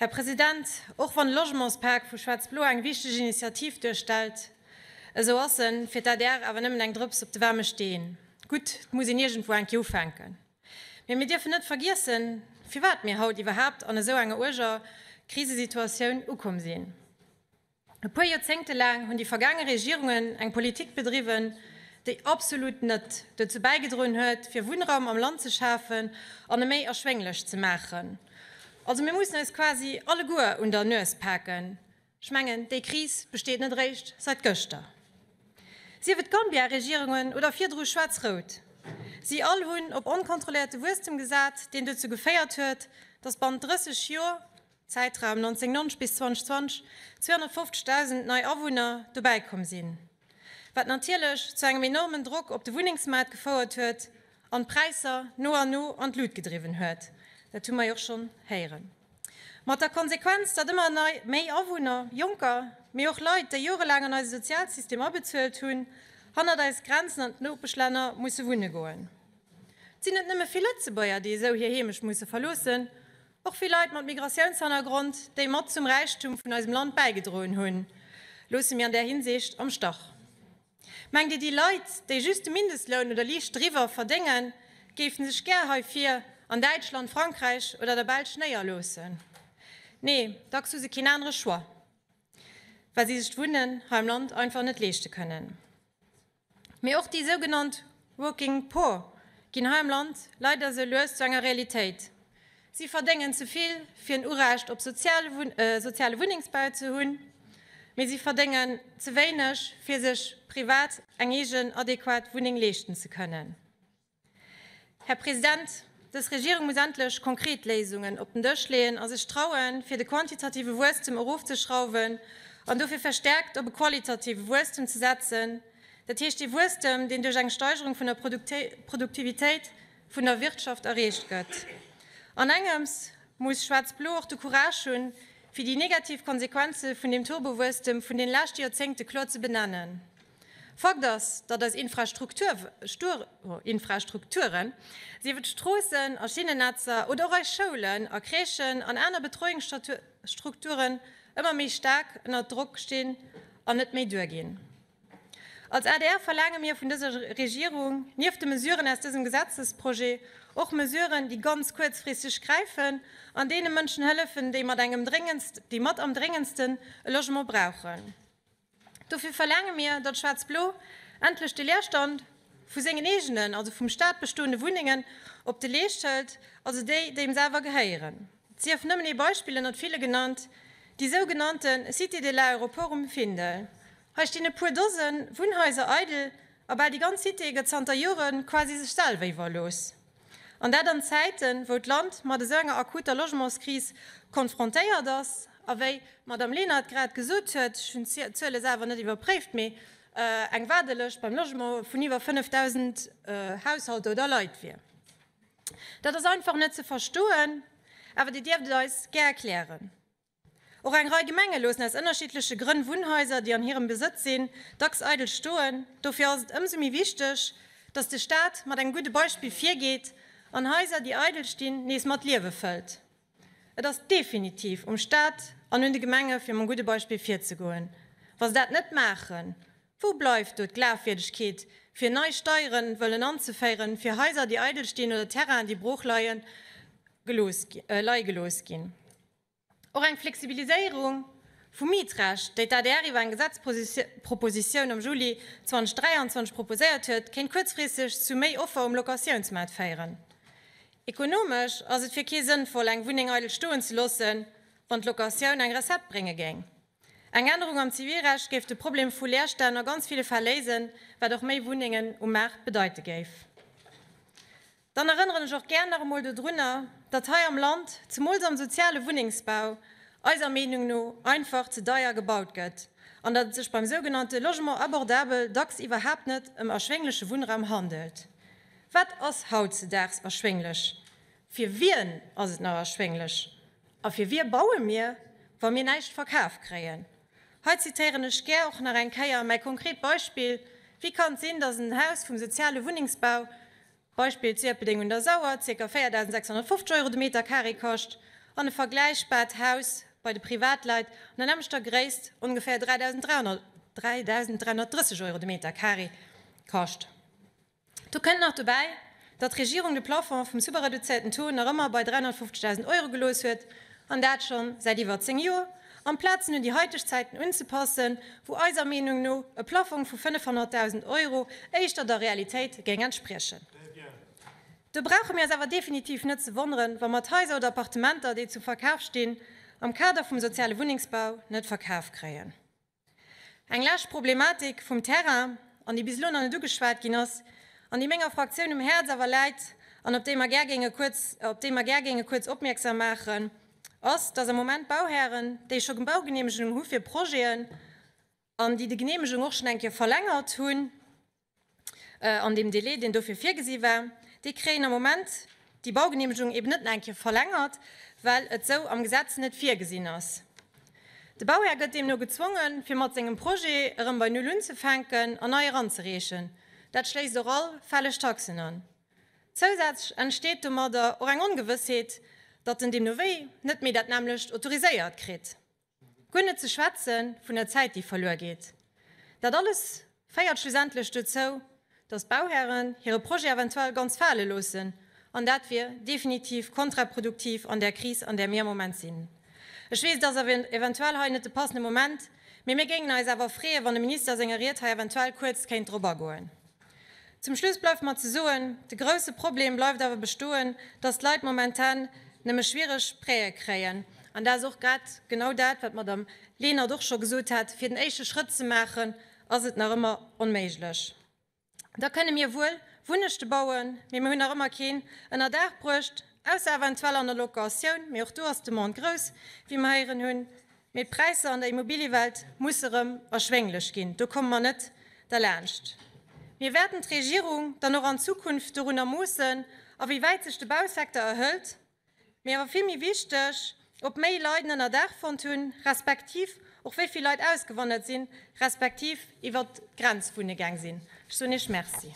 Här President, och wann de Logementspak vu Schwaarz-Blo eng wichteg Initiativ duerstellt, esou ass en fir d'ADR awer nëmmen eng Drëps op de waarme Steen. Gutt, 't muss een iergendwou eng Kéier ufänken. Mee mir dierfen net vergiessen, firwat mir haut iwwerhaapt an esou enger uerger Krisesituatioun ukomm sinn. E puer Joerzéngte laang hunn déi vergaange Regierungen eng Politik bedriwwen, déi absolut net dozou bäigedroen huet, fir Wunnraum am Land ze schafen an e méi erschwénglech ze maachen. Also mir mussen eis quasi alleguer un der Nues paken. Ech mengen, déi Kris besteet net eréischt seit gëschter. Sief et d'Gambia-Regierungen oder virdru Schwaarz-Rout, si all hunn op onkontrolléierte Wuesstem gesat, deen dozou geféiert huet, datt bannent 30 Joer, Zäitraum 1990 bis 2020, 250.000 nei Awunner dobäi komm sinn, wat natierlech zu engem enormen Drock op de Wunnengsmaart gefouert huet an d'Präisser no an no an d'Lut gedriwwen huet. Dat hu mer jo och schonn héieren. Mat der Konsequenz, datt ëmmer nei méi Awunner, Jonker, mee och Leit, déi jorelaang an eise Sozialsystem abezuelt hunn, hannert eis Grenzen an d'Nopeschlänner musse wunne goen. Et sinn net nëmme vill Lëtzebuerger, déi esou hir Heemecht musse verloossen, Och vill Leit mat Migratiounshannergrond, déi mat zum Räichtum vun eisem Land bäigedroen hunn, loosse mir an där Hinsicht am Stach. Mengt Dir, déi Leit, déi just de Mindestloun oder liicht driwwer verdéngen, géifen sech gär hei vir an Däitschland, Frankräich oder der Belsch néierloossen? Nee, dacks hu se keen anere Choix, well si sech d'Wunnen hei am Land einfach net leeschte kënnen. Mee och déi sougenannt Working Poor ginn hei am Land leider esou lues zu enger Realitéit. Si verdéngen ze vill, fir en Urecht op soziale Wunnengsbau ze hunn, mee si verdéngen ze wéineg, fir sech privat eng eegen adequat Wunneng leeschten ze kënnen. Här President, dës Regierung muss endlech konkret Léisungen op den Dësch leeën a sech trauen, fir de quantitative Wuesstem erofzeschrauwen an dofir verstärkt op e qualitative Wuesstem ze setzen, dat heescht ee Wuesstem, deen duerch eng Steigerung vun der Produktivitéit vun der Wirtschaft erreecht gëtt. An engems muss Schwaarz-Blo och de Courage hunn, fir déi negativ Konsequenze vun deem Turbowuesstem vun den leschte Joerzéngte kloer ze benennen. Fakt ass, datt eis Infrastrukturen, sief et Stroossen a Schinnennetzer oder och eis Schoulen a Crèchen an aner Betreuungsstrukturen, ëmmer méi staark ënner Drock stinn an net méi duerginn. Als adr verlaange mir vun dëser Regierung, nieft de Mesuren aus dësem Gesetzesprojet, och Mesuren, déi ganz kuerzfristeg gräifen an deene Mënschen hëllefen, déi mat engem dréngendst, déi mat am dréngendsten e Logement brauchen. Dofir verlaange mir, datt Schwaarz-Blo endlech de Leerstand vu sengen eegenen, also vum Staat bestoende Wunnengen op de Leescht hëlt, also déi, déi em selwer gehéieren. Et sief nëmmen ee Beispill ënnert ville genannt, déi sougenannte Cité de l'Aéroport um Findel. Hei stinn e puer Dose Wunnhaiser eidel a bal déi ganz Cité gëtt zanter Jore quasi sech selwer iwwerlooss. An dat an Zäiten, wou d'Land mat esou enger akuter Logementskris konfrontéiert ass a wéi d'Madame Lenert grad gesot huet, ech hunn d'Zuele selwer net iwwerpréift, mee eng Waardelëscht beim Logement vun iwwer 5.000 Haushalter oder Leit wier. Dat ass einfach net ze verstoen, awer Dir dierft et eis gär erklären. Och eng Rei Gemenge loossen aus ënnerschiddleche Grënn Wunnhaiser, déi an hirem Besëtz sinn, dacks eidel stoen. Dofir ass et ëmsou méi wichteg, datt de Staat mat engem gudde Beispill virgeet an Haiser, déi eidel stinn, nees mat Liewe fëllt. Et ass definitiv um Staat an un de Gemenge fir mam gudde Beispill virzegoen. Wa se dat net maachen, wou bleift do d'Glafwierdegkeet, fir nei Steiere wëllen anzeféieren, fir Haiser, déi eidel stinn oder Terrainen, déi brooch leien, leie gelooss ginn? Och eng Flexibiliséierung vum Mietrecht, déi d'ADR iwwer eng Gesetzpropositioun am Juli 2023 proposéiert huet, kéint kuerzfristeg zu méi Offer um Locatiounsmaart féieren. Ekonomesch ass et fir kee sënnvoll, eng Wunneng eidel stoen ze loossen, wann d'Locatioun eng Recette brénge géing. Eng Ännerung am Zivilrecht géif de Problem vu Leerstänn a ganz ville Fäll léisen, wat och méi Wunnengen um Maart bedeite géif. Dann erënneren ech och gär nach emol dodrunner, datt hei am Land, zemools am soziale Wunnengsbau, eiser Meenung no einfach ze deier gebaut gëtt an datt et sech beim sougenannte Logement abordable dacks iwwerhaapt net ëm erschwéngleche Wunnraum handelt. Wat ass hautzedaags erschwénglech? Fir wien ass et nach erschwénglech? A fir wie baue mir, wa mir näischt verkaf kréien? Hei zitéieren ech gär och nach eng Kéier mäi konkret Beispill, Wéi kann et sinn, datt en Haus vum soziale Wunnengsbau, Beispill zu Ierpeldeng un der Sauer, ca. 4.650 Euro de Meter carré kascht. an e vergläichbaart Haus bei de Privatleit an der nämmlechter Gréisst ongeféier 3.330 Euro de Meter carré kascht. Do kënnt nach dobäi, datt d'Regierung de Plafond vum superreduzéierten Taux nach ëmmer bei 350.000 Euro gelooss huet, an dat scho säit iwwer 10 Joer, amplaz en un déi haiteg Zäiten unzepassen, wou eiser Meenung no e Plaffong vu 500.000 Euro éischter der Realitéit géing entspriechen. Do brauche mir eis awer definitiv net ze wonneren, wa mer d'Haiser oder Appartementer, déi zum Verkaf stinn, am Kader vum soziale Wunnengsbau net verkaf kréien. Eng lescht Problematik vum Terrain, an déi bis elo nach net ugeschwat ginn ass, an déi menger Fraktioun um Häerz awer läit an op déi mer gär géinge kuerz, op déi mer gär géinge kuerz opmierksam maachen, ass, dass am Moment Bauhären, déi scho Baugeneemegung hu fir Projeten an déi déi Geneemegung och schonn eng Kéier verlängert hunn, an deem Délai, deen dofir virgesi war, déi kréien am Moment déi Baugenehmegung eben net nach eng Kéier verlängert, well et esou am Gesetz net virgesinn ass. De Bauhär gëtt deemno gezwongen, fir mat sengem Projet erëm bei Null unzefänken an nei eranzereechen. Dat schléisst och all fälleg Taxen an. Zousätzlech entsteet domadder och eng Ongewëssheet, datt en deemno wéi net méi dat nämmlecht autoriséiert kritt. Guer net ze schwätze vun der Zäit, déi verluer geet. Dat alles féiert schlussendlech dozou, datt d'Bauhären hire Projet eventuell ganz fale loossen, an dat wier definitiv kontraproduktiv an där Kris, an där mir am Moment sinn. Ech weess, et ass eventuell hei net de passende Moment, mee mir géingen eis awer freeën, wann de Minister a senger Ried hei eventuell kuerz kéint drop agoen. Zum Schluss bleift mer ze soen, de grousse Problem bleift awer bestoen, dass d'Leit momentan nëmme schwiereg Prêtë kréien. An dat ass och grad genau dat, wat d'Madame Lenert och scho gesot hat, Fir den éischte Schrëtt ze maachen, ass et nach ëmmer onméiglech. Da kënne mir wuel Wunnechte bauen, mee mir hunn nach ëmmer keen ënner Daach bruecht, ausser eventuell an der Locatioun, mee och do ass d'Demande grouss, wéi mer héieren hunn. Mee d'Präisser an der Immobiliewelt musse rëm erschwénglech ginn, do komme mer net derlaanscht. Mir wäerten d'Regierung dann och an Zukunft dorunner moossen, a wéi wäit sech de Bausecteur erhëlt, mee awer vill méi wichteg, ob méi Leit en Ënnerdaach fonnt hunn, respektiv och wéi vill Leit ausgewandert sinn, respektiv iwwert d'Grenz wunne gaang sinn. Ech soen Iech Merci.